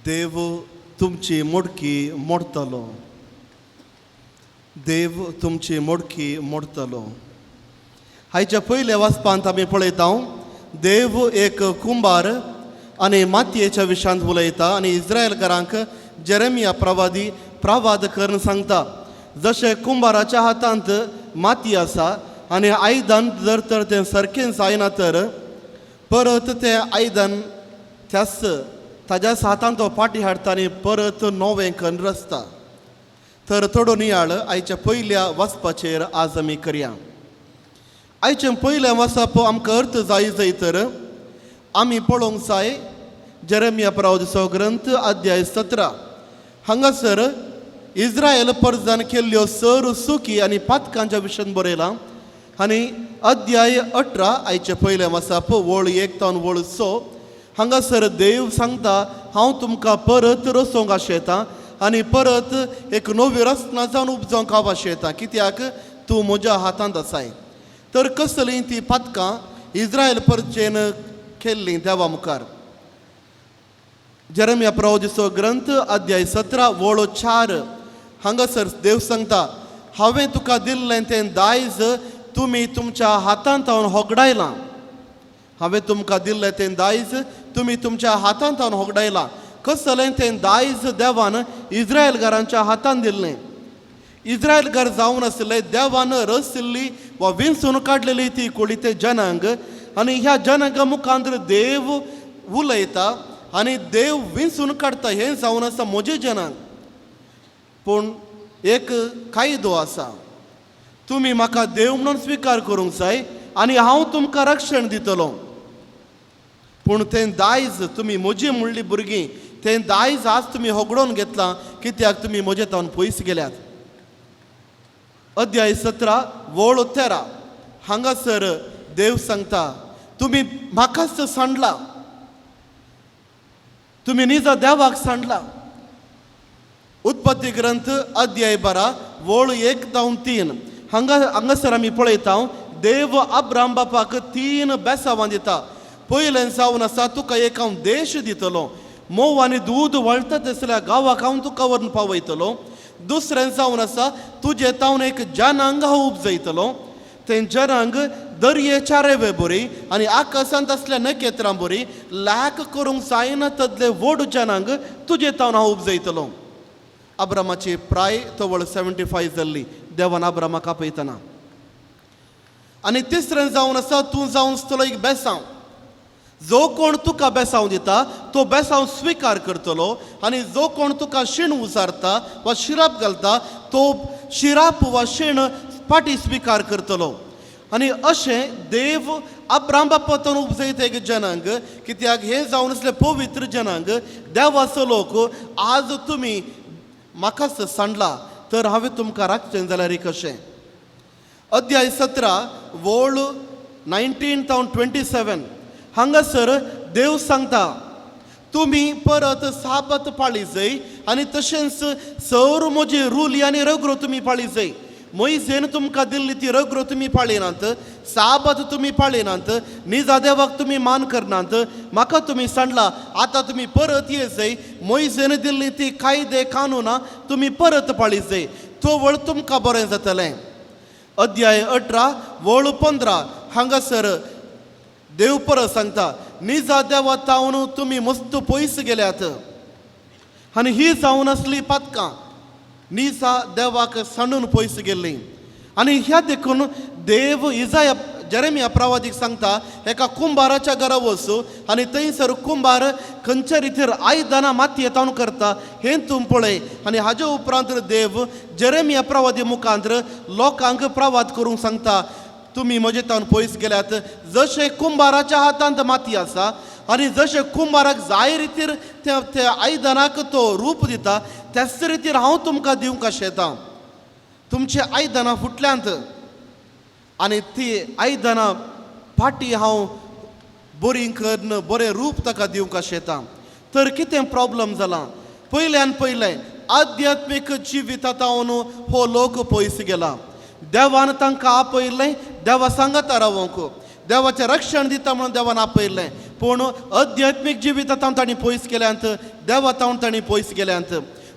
देव तुमची मोडकी मोडतलो, देव तुमची मोडकी मोडतलो. हायच्या पयल्या वाचपांत आमी पळयता, देव एक कुंबार आनी मातयेच्या विशयांत उलयता आनी इस्रायलकारांक जेरेमिया प्रवादी प्रवाद करून सांगता, जशें कुंबाराच्या हातांत माती आसा आनी आयदन जर तर तें सारकें जायना तर परत तें आयदन त्याच ताज्याच हातांत तो पाटी हाडटा आनी परत नवें कन्न रचता. तर थोडो नियाळ आयच्या पयल्या वाचपाचेर आज आमी करया. आयचें पयलें वाचप आमकां अर्थ जाय जाय तर आमी पळोवंक जाय जेरेमिया प्रवादीचो ग्रंथ अध्याय 17. हांगासर इस्रायल परजान केल्ल्यो सर सुकी आनी पातकांच्या विशयान बरयलां आनी अध्याय 18 आयचें पयलें वाचप वळ 1 तावन वळ 6 हांगासर देव सांगता, हांव तुमकां परत रचोवंक आशेतां आनी परत एक नवी रचना जावन उपजावंक हांव आशेतां, कित्याक तूं म्हज्या हातांत आसाय. तर कसलीं ती पातकां इस्रायल परजेन केल्लीं देवा मुखार? जेरेमिया प्रवादीचो ग्रंथ अध्याय 17 वळ 4 हांगासर देव सांगता, हांवें तुका दिल्लें तें दायज तुमी तुमच्या हातांत हांव होगडायलां. हांवें तुमकां दिल्लें तें दायज तुमी तुमच्या हातांत हांव होगडायलां. कसलें तें दायज देवान इस्रायलकारांच्या हातान दिल्लें? इस्रायलकार जावन आशिल्ले देवान रचिल्ली वा विंचून काडलेली ती कुळी तें जनांग आनी ह्या जनांगा मुखांत देव उलयता आनी देव विंचून काडटा हें जावन आसा म्हजें जनांग. पूण एक कायदो आसा, तुमी म्हाका देव म्हणून स्विकार करूंक जाय आनी हांव तुमकां रक्षण दितलो. पूण तें दायज तुमी म्हजी म्हणली भुरगीं, तें दायज आज तुमी होगडोवन घेतलां, कित्याक तुमी म्हजे तावन पयस गेल्यात. अध्याय 17 वळ 13 हांगासर देव सांगता, तुमी म्हाकाच सांडला, तुमी निजा देवाक सांडला. उत्पत्ती ग्रंथ अध्याय 12 वळ 1 जावन 3 हांगासर आमी पळयता, देव अब्राम बापाक 3 बेसावां दिता. पयलें जावन आसा, तुका एक हांव देश दितलो, मोव आनी दूद वळटा तसल्या गांवाक हांव तुका व्हरून पावयतलो. दुसरें जावन आसा, तुजे तावन एक जनांग हांव उपजयतलो, तें जनांग दर्येच्या रेवे बरी आनी आकाशांत आसल्या नखेत्रां बरी लाख करूंक जायना तदले व्हड जनांग तुजे तावन हांव उपजयतलो. अब्रामाची प्राय तवळ 75 जाल्ली देवान अब्रामाक आपयतना. आनी तिसरें जावन आसा, तूं जावन आसतलो एक बेसांव, जो कोण तुका बेसांव दिता तो बेसांव स्विकार करतलो आनी जो कोण तुका शीण उसारता वा शिराप घालता तो शिराप वा शीण फाटी स्विकार करतलो. आनी अशें देव अब्राम बापातून उपजयता एक जनांग, कित्याक हें जावन आसलें पवित्र जनांग देवाचो लोक. आज तुमी म्हाकाच सांडला तर हांवें तुमकां राखचें जाल्यार कशें? अध्याय 17 वळ 19 तावन 27 हांगासर देव सांगता, तुमी परत साबत पाळी जाय आनी तशेंच सर म्हजी रुली आनी रगरो तुमी पाळी जाय. मोयजेन तुमकां दिल्ली ती रगरो तुमी पाळिनात, साबत तुमी पाळिनात, निजा देवाक तुमी मान करनात, म्हाका तुमी सांडला. आतां तुमी परत ये जाय, मोयजेन दिल्ली ती कायदे कानुनां तुमी परत पाळी जाय, तवळ तुमकां बरें जातलें. अध्याय 18 वळ 15 हांगासर देव परत सांगता, निजा देवा तावन तुमी मस्त पयस गेल्यात आनी ही जावन आसली पातकां निजा देवाक सांडून पयस गेल्ली. आनी ह्या देखून देव इजाया जेरेमिया प्रवादीक सांगता, एका कुंबाराच्या घरा वचू आनी थंयसर कुंबार खंयच्या रितीर आयदनां मातये तावन करता हें तूं पळय. आनी हाजे उपरांत देव जेरेमिया प्रवादी मुखांत लोकांक प्रवाद करूंक सांगता, तुमी म्हजे तावन पयस गेल्यात, जशें कुंबाराच्या हातांत माती आसा आनी जशें कुंबाराक जाय रितीर त्या त्या आयदनाक तो रूप दिता त्याच रितीर हांव तुमकां दिवंक आशेतां. तुमचीं आयदनां फुटल्यांत आनी ती आयदनां फाटीं हांव बरीं करून बरें रूप ताका दिवंक आशेतां. तर कितें प्रॉब्लम जाला? पयल्यान पयलें आध्यात्मीक जिवितांत हो लोक पयस गेला. देवान तांकां आपयलें देवा सांगाता रावोंक, देवाचें रक्षण दिता म्हणून देवान आपयलें, पूण अध्यात्मीक जिवितांत तांणी पयस केल्यांत, देवातावन तांणी पयस गेल्यांत.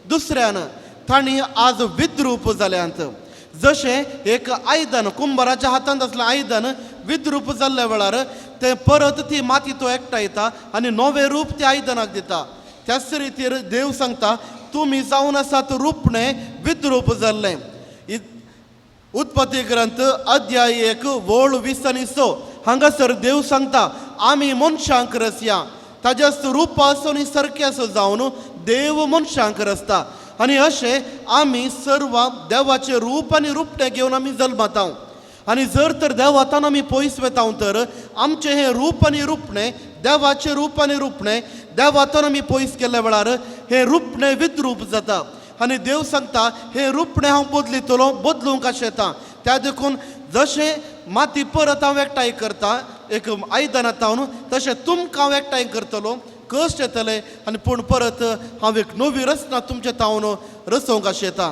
दुसऱ्यान तांणी आज विद्रूप जाल्यांत. जशें एक आयदन कुंबाराच्या हातांत आसलें आयदन विद्रूप जाल्ल्या वेळार तें परत ती माती तो एकठांयता आनी नवें रूप त्या आयदनाक दिता. त्याच रितीर देव सांगता तुमी जावन आसात रुपणें विद्रूप जाल्लें. उत्पत्ती ग्रंथ अध्याय 1 वळ 20 आनी 6 हांगासर देव सांगता आमी मनशांक रसया, ताज्या रूप आसो आनी सारकें आसो जावन देव मनशांक रचता. आनी अशें आमी सर्व देवाचें रूप आनी रुपणें घेवन आमी जल्मता. आनी जर तर देवातान आमी पयस वता तर आमचें हें रूप आनी रुपणें, देवाचें रूप आनी रुपणें देवातान आमी पयस गेल्ल्या वेळार हें रुपणें विद्रूप जाता. आनी देव सांगता हें रुपणें हांव बदलितलो, बदलूंक आशेता. त्या देखून जशें माती परत हांव एकठांय करता एक आयदनां तावन, तशें तुमकां हांव एकठांय करतलो, कश्ट येतले आनी पूण परत हांव एक नवी रचना तुमचे तावन रचोवंक आशेता.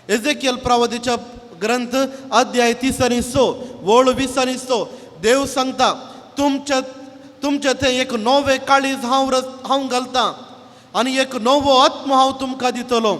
एजेकियल प्रवादीच्या ग्रंथ अध्याय 30 आनी 6 वळ 20 आनी 6 देव सांगता तुमच्या तुमचे थंय एक नवें काळीज हांव घालता आनी एक नवो आत्मो हांव तुमकां दितलो.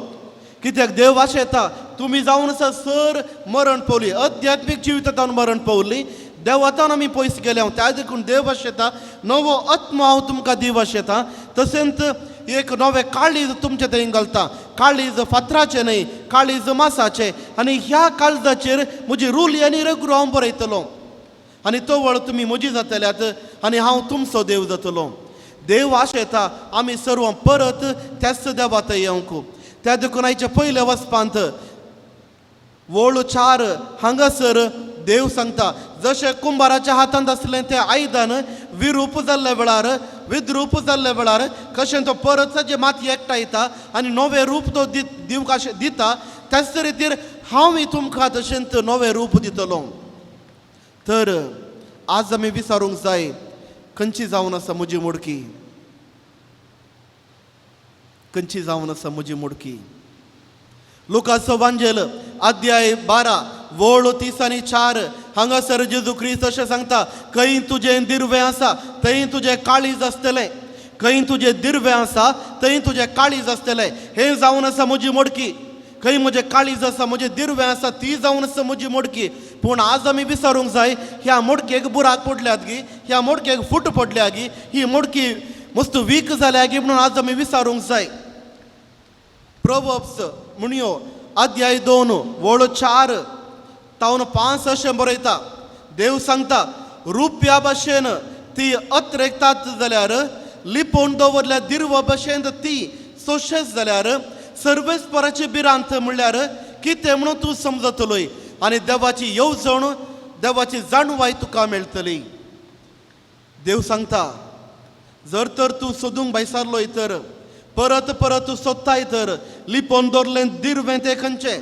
कित्याक देव आशेता तुमी जावन आसा सर मरण पावली, अध्यात्मीक जिवितांत मरण पावली, देवातान आमी पयस गेले. त्या देखून देव आशेता नवो आत्मो हांव तुमकां दिव आशेता. तशेंच एक नवें काळीज तुमचे थंय घालता, काळीज फातराचें न्हय, काळीज मासाचें, आनी ह्या काळजाचेर म्हजी रुली आनी रगरू हांव बरयतलो आनी तवळ तुमी म्हजी जातल्यात आनी हांव तुमचो देव जातलो. देव आशेता आमी सर्व परत त्याच देवात येवंक. त्या देखून आयच्या पयल्या वचपांत वळ 4 हांगासर देव सांगता जशें कुंबाराच्या हातांत आसलें तें आयदन विरूप जाल्ल्या वेळार, विद्रूप जाल्ल्या वेळार कशें तो परत जे माती एकठांयता आनी नवें रूप तो दिवंक दिता, त्याच रितीर हांवूय तुमकां तशेंच नवें रूप दितलो. तर आज आमी विचारूंक जाय खंयची जावन आसा म्हजी मोडकी, खंयची जावन आसा म्हजी मोडकी. लुकाचो वांजेल अध्याय 12 वळ 30 आनी 4 हांगासर जेजू क्रिस्त अशें सांगता खंय तुजें दिर्वें आसा थंय तुजें काळीज आसतलें, खंय तुजें दिर्वें आसा थंय तुजें काळीज आसतलें. हें जावन आसा म्हजी मोडकी, खंय म्हजें काळीज आसा म्हजें दिर्वें आसा ती जावन आसा म्हजी मोडकी. पूण आज आमी विचारूंक जाय ह्या मोडकेक बुराक पडल्यात गी, ह्या मोडकेक फूट पडल्या गी, ही मोडकी मस्त वीक जाल्या गी म्हणून आज आमी विचारूंक जाय. प्रोवर्ब्स म्हणयो अध्याय 2 वळ 4 तावन 5 अशें बरयता देव सांगता रुप्या भाशेन ती अत्रेकतात जाल्यार लिपोवन दवरल्या दिर्वा भाशेन ती सोशेच जाल्यार सर्वेस्पराची भिरांत म्हणल्यार कितें म्हणून तूं समजतलोय आनी देवाची येवजण देवाची जाणवाय तुका मेळटली. देव सांगता जर तर तूं सोदूंक भायसरलोय तर परत परत तूं सोदताय तर लिपोवन दवरलें दिर्वें तें खंयचें,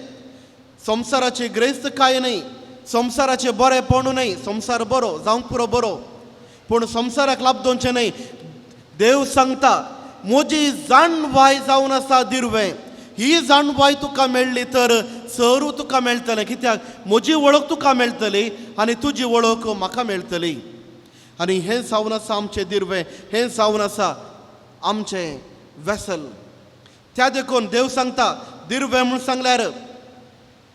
संवसाराची ग्रेस्त कांय न्हय, संवसाराचें बरेंपण न्हय, संवसार बरो जावंक पुरो बरो पूण संवसाराक लाबदोवचें न्हय. देव सांगता म्हजी जाणवाय जावन आसा दिर्वें, ही जाणवाय तुका मेळ्ळी तर सरू तुका मेळटलें, कित्याक म्हजी वळख तुका मेळटली आनी तुजी वळख म्हाका मेळटली. आनी हें जावन आसा आमचें दिर्वें, हें जावन आसा आमचें वेसल. त्या देखून देव सांगता दिर्वें म्हूण सांगल्यार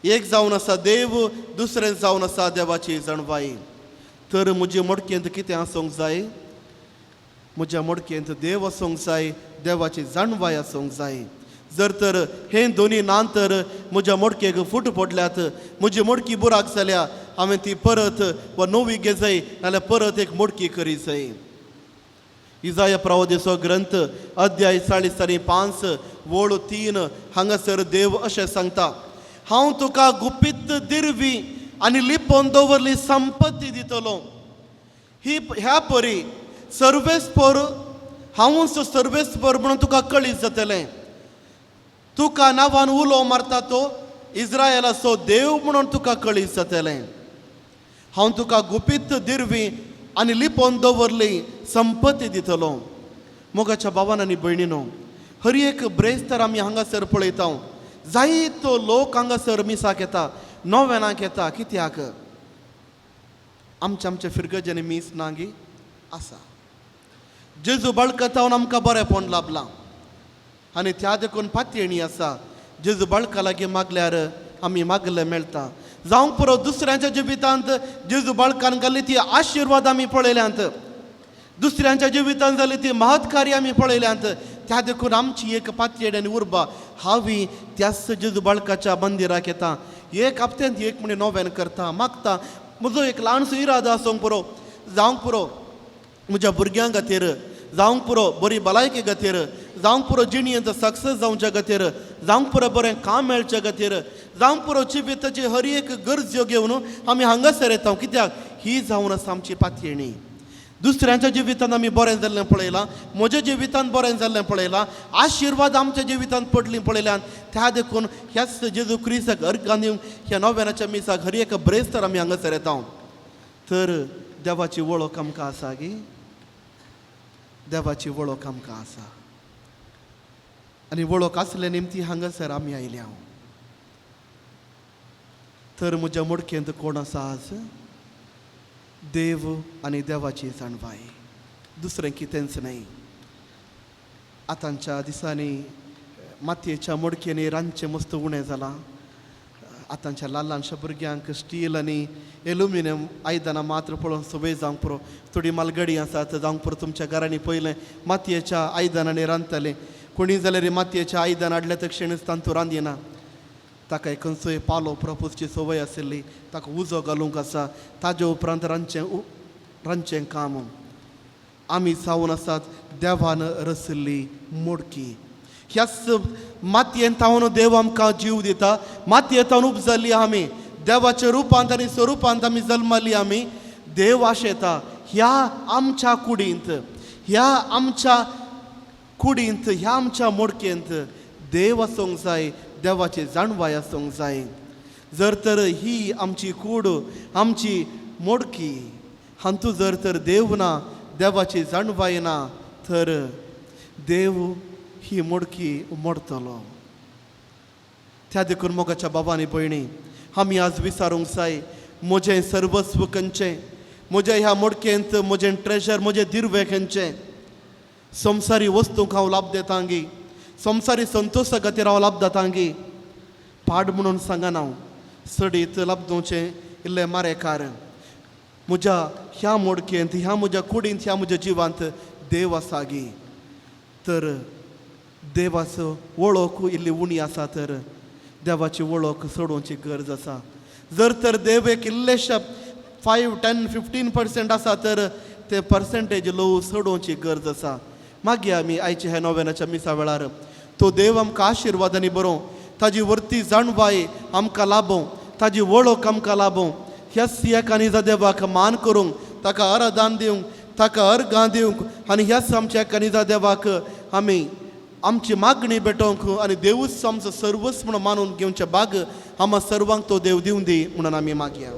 एक जावन आसा देव, दुसरें जावन आसा देवाची जाणवाय. तर म्हजे मोडकेंत कितें आसूंक जाय, म्हज्या मोडकेंत देव आसूंक जाय, देवाची जाणवाय आसूंक जाय. जर तर हें दोनी ना तर म्हज्या मोडकेक फूट पडल्यात, म्हजी मोडकी बुराक जाल्या, हांवें ती परत वा नवी घेजय नाल्यार परत एक मोडकी करी जाय. इजाया प्रवादीचो ग्रंथ अध्याय 40 आनी 5 वळ 3 हांगासर देव अशें सांगता हांव तुका गुपीत दिर्वी आनी लिपोवन दवरली संपत्ती दितलो. ही ह्या परी सर्वेस्पर हांवूच सर्वेस्पर म्हणून तुका कळीत जातलें. तुका नांवान उलो मारता तो इस्रायलाचो देव म्हणून तुका कळीत जातलें. हांव तुका गुपीत दिर्वी आनी लिपोवन दवरली संपत्ती दितलो. मोगाच्या भावान आनी भयणीनो, हर एक ब्रेस्तार आमी हांगासर पळयता जायतो लोक हांगासर मिसाक येता, नोवेनाक येता. कित्याक आमच्या आमच्या फिरगजांनी मीस नागी आसा. जेजू बाळकातावन आमकां बरेंपण लाभलां आनी त्या देखून पातयेणी आसा. जेजू बाळका लागीं मागल्यार आमी मागलें मेळटा. जावंक पुरो दुसऱ्यांच्या जिवितांत जेजू बाळकान घाल्ली ती आशिर्वाद आमी पळयल्यांत, दुसऱ्यांच्या जिवितांत जाली ती महत्कार्य आमी पळयल्यांत. त्या देखून आमची एक पातयेणी आनी उर्बा हांवी त्याच जेजू बाळकाच्या मंदिराक येता, एक हप्त्यांत एक म्हणी नोवेन करता, मागता. म्हजो एक ल्हानसो इरादो आसूंक पुरो, जावंक पुरो म्हज्या भुरग्यां खातीर, जावंक पुरो बरी भलायकी खातीर, जावंक पुरो जिणेंत सक्सेस जावच्या खातीर, जावंक पुरो बरें काम मेळच्या खातीर, जावंक पुरो जिविताची हर एक गरज्यो घेवन आमी हांगासर येता. कित्याक ही जावन आसा आमची पातयेणी. दुसऱ्यांच्या जिवितांत आमी बरें जाल्लें पळयलां, म्हज्या जिवितांत बरें जाल्लें पळयलां, आशिर्वाद आमच्या जिवितांत पडली पळयल्यान. त्या देखून ह्याच जेजू क्रिस्ताक अर्गां दिवंक ह्या नोवेनाच्या मिसाक हर एक ब्रेस्तार आमी हांगासर येता. तर देवाची वळख आमकां आसा गी? देवाची वळख आमकां आसा आनी वळख आसले निमती हांगासर आमी आयल्या. तर म्हज्या मोडकेंत कोण आसा आज? देव आनी देवाची जाणवाय, दुसरें कितेंच न्हय. आतांच्या दिसांनी मातयेच्या मोडकेंनी रांदचें मस्त उणें जालां. आतांच्या ल्हान ल्हानशा भुरग्यांक स्टील आनी एल्युमिनियम आयदनां मात्र पळोवन संवय जावंक पुरो. थोडी मालगडी आसात, जावंक पुरो तुमच्या घरांनी पयलें मातयेच्या आयदनांनी रांदताले. कोणी जाल्यार मातयेच्या आयदन हाडलें तर क्षणच तांतूं रांदिना. ताका एक खंयचोय पालो प्रपोजची संवय आशिल्ली, ताका उजो घालूंक आसा, ताजे उपरांत रांदचें रांदचें काम. आमी जावन आसात देवान रचिल्ली मोडकी. ह्याच मातयेन तावन देव आमकां जीव दिता. मातयेंत तावन उपजाल्ली आमी, देवाच्या रुपांत आनी स्वरुपांत आमी जल्मली आमी. देव आशेता ह्या आमच्या कुडींत, ह्या आमच्या कुडींत, ह्या आमच्या मोडकेंत देव आसूंक जाय, देवाची जाणवाय आसूंक जाय. जर तर ही आमची कूड, आमची मोडकी, हातूंत जर तर देव ना, देवाची जाणवाय ना, तर देव ही मोडकी मोडतलो. त्या देखून मोगाच्या बाबा आनी भयणी, आमी आज विचारूंक जाय, म्हजें सर्वस्व खंयचें? म्हज्या ह्या मोडकेंत म्हजें ट्रेजर, म्हजें दिर्वे खंयचें? संवसारी वस्तूंक हांव लाभ दितांगी? संवसारी संतोशा खातीर हांव लाभ दितांगी? पाड म्हणून सांगना हांव, सडीत लाभ दिवचें इल्लें मारेकार. म्हज्या ह्या मोडकेंत, ह्या म्हज्या कुडींत, ह्या म्हज्या जिवांत देव आसा गी? तर देवाचो वळख इल्ली उणी आसा तर देवाची वळख चडोवची गरज आसा. जर तर देव एक इल्लेशे 5, 10, 15% आसा तर ते पर्संटेज ल्हवू चडोवची गरज आसा. मागीर आमी आयच्या ह्या नोवेनाच्या मिसा वेळार तो देव आमकां आशिर्वादांनी बरोवं, ताजी वर्ती जाणवाय आमकां लाभोवं, ताजी वळख आमकां लाभोवं. ह्याच एका निजा देवाक मान करूंक, ताका आराधन दिवंक, ताका अर्गां दिवंक आनी ह्याच आमच्या एका निजा देवाक आमी आमची मागणी भेटोवंक आनी देवूच आमचो सर्वस्व म्हणून मानून घेवचे भाग आमकां सर्वांक तो देव दिवं दी म्हणून आमी मागया.